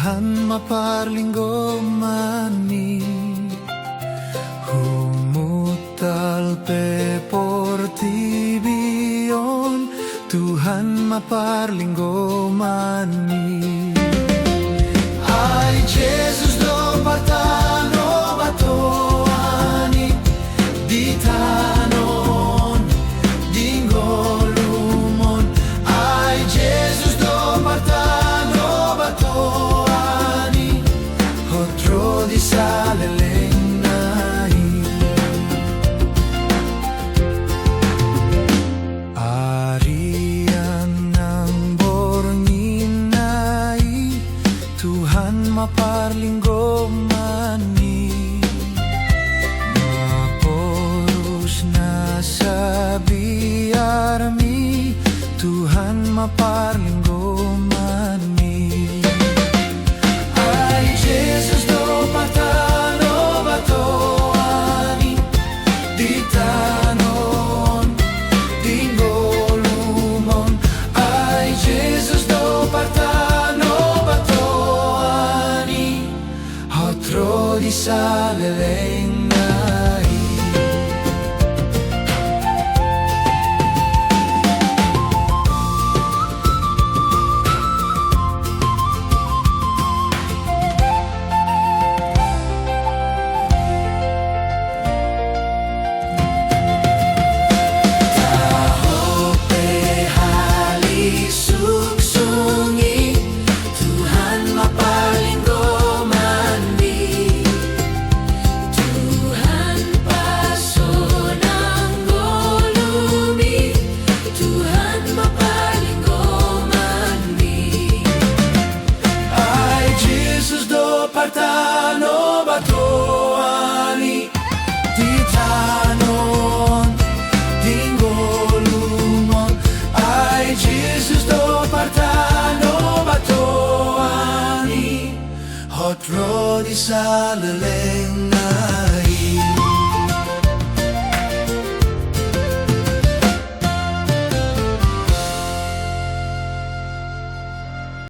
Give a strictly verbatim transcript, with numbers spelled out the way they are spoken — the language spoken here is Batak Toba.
Tuhan ma parlinggoman i. Humuntal pe portibi on, Tuhan ma parlinggoman i. Ai Jesus do partanobatonami di tano on, di ngolum on. Ai Jesus do partanobatonami, hot ro di salelengna i. Arian nang borngin na i, Tuhan ma parlinggoman i. Naporus na sabiarmi, Tuhan ma parlinggoman i. Ai Jesus do partanobatonami di tano on, di ngolum on. Ai Jesus do partanobatonami, hot ro di salelengna i. Taho pe hali sungsung i, Tuhan ma parlinggoman i. Tuhan pasonang ngolum i, Tuhan ma parlinggoman i. Ai Jesus do partanobatonami di tano on, di ngolum on. Ai Jesus do partanobatonami, hot ro di salelengna